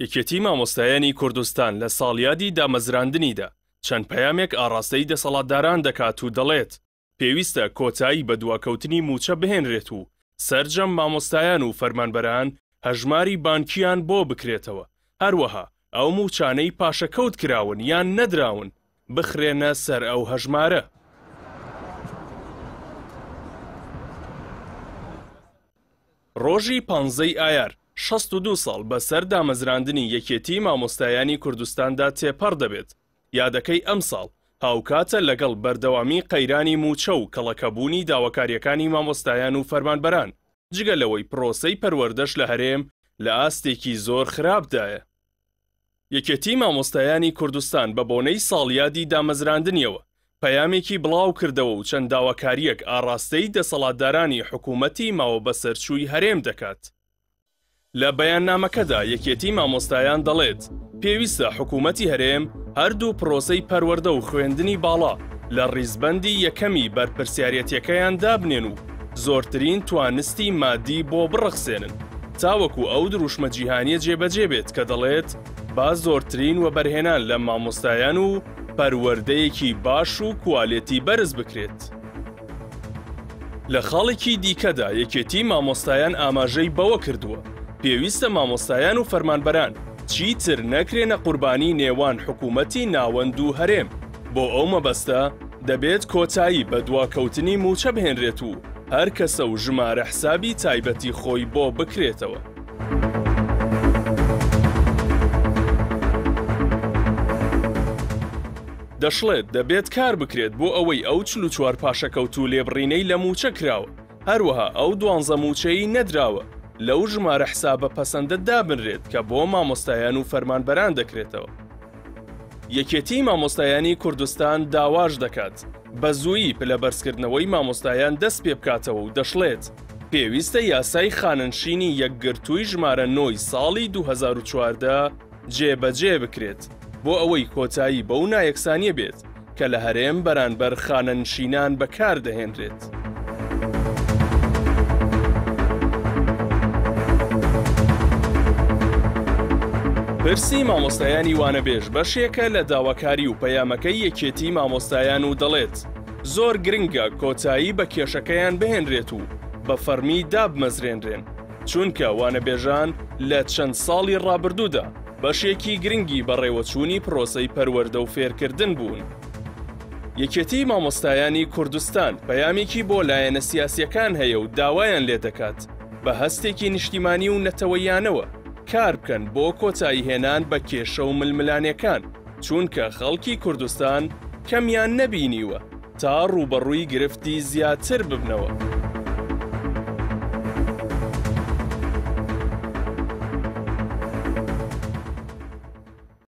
یەکێتی مامۆستایانی کوردستان لە ساڵیادی دامەزراندنیدا چەند پەیامێک ئاڕاستەی دەسەڵاتداران دەکات و دەڵێت، پێویستە کۆتایی بە دواکەوتنی مووچە بهێنرێت و سەرجەم مامۆستایان و فەرمانبەران هەژماری بانکییان بۆ بکرێتەوە، هەروەها ئەو مووچانەی پاشەکەوت کراون یان نەدراون بخرێنە سەر ئەو هەژمارە. ڕۆژی پانزەی ئایار، 62 ساڵ بەسەر دامەزراندنی یەکێتیی مامۆستایانی کوردستاندا تێپەڕ دەبێت، یادەکەی ئەمساڵ هاوکاتە لەگەڵ بەردەوامی قەیرانی مووچە و کەڵەکەبوونی داواکارییەکانی مامۆستایان و فەرمانبەران، جگە لەوەی پرۆسەی پەروەردەش لە هەرێم لە ئاستێکی زۆر خراپدایە. یەکێتیی مامۆستایانی کوردستان بە بۆنەی ساڵیادی دامەزراندنیەوە پەیامێکی بڵاوکردەوە و چەند داواکارییەک ئاڕاستەی دەسەڵاتدارانی حکوومەتی ماوەبەسەرچووی هەرێم دەکات. لە بەیاننامەکەدا یەکێتی مامۆستایان دەڵێت، پێویستە حکوومەتی هەرێم هەردوو پرۆسەی پەروەردە و خوێندنی باڵا لە ڕیزبەندی یەکەمی بەرپرسیارێتیەکەیان دابنێن و زۆرترین توانستی مادی بۆ بڕەخسێنن تاوەکو ئەو دروشمە جیهانیە جێبەجێ بێت کە دەڵێت با زۆرترین وەبەرهێنان لە مامۆستایان و پەروەردەیەکی باش و کوالێتی بەرز بکرێت. لە خاڵێکی دیکەدا یەکێتی مامۆستایان ئاماژەی بەوە کردووە، پێویستە مامۆستایان و فەرمانبەران چیتر نەکرێنە قوربانی نێوان حکوومەتی ناوەند و هەرێم، بۆ ئەو مەبەستە دەبێت کۆتایی بە دواکەوتنی مووچە بهێنرێت و هەر کەسە و ژمارە حسابی تایبەتی خۆی بۆ بکرێتەوە. دەشڵێت، دەبێت کار بکرێت بۆ ئەوەی ئەو 44 پاشەکەوت و لێبڕینەی لە مووچە کراوە، هەروەها ئەو دوانزە مووچەی نەدراوە لەو ژمارە حسابە پەسەندە دابنرێت کە بۆ مامۆستایان و فەرمانبەران دەکرێتەوە. یەکێتیی مامۆستایانی کوردستان داواش دەکات، بە زوویی پلەبەرزکردنەوەی مامۆستایان دەست پێبکاتەوە و دەشڵێت، پێویستە یاسای خانەنشینی یەکگرتووی ژمارە نۆی ساڵی 2014 جێبەجێ بکرێت بۆ ئەوەی کۆتایی بەو نایەکسانیە بێت کە لە هەرێم بەرانبەر خانەنشینان بەکاردەهێنرێت. پرسی مامۆستایانی وانەبێژ بەشێکە لە داواکاری و پەیامەکەی یەکێتی مامۆستایان و دەڵێت، زۆر گرنگە کۆتایی بە کێشەکەیان بهێنرێت و بە فەڕمی دابمەزرێنرێن، چونکە وانەبێژان لە چەند ساڵی ڕابردوودا بەشێکی گرنگی بەڕێوەچوونی پرۆسەی پەروەردە و فێرکردن بوون. یەکێتیی مامۆستایانی کوردستان پەیامێکی بۆ لایەنە سیاسییەکان هەیە و داوایان لێدەکات بە هەستێکی نیشتیمانی و نەتەوەییانەوە کار بکەن بۆ کۆتاییهێنان بە کێشە و ململانێکان، چونکە خەڵکی کوردستان کەمیان نەبینیوە تا ڕووبەڕووی گرفتی زیاتر ببنەوە.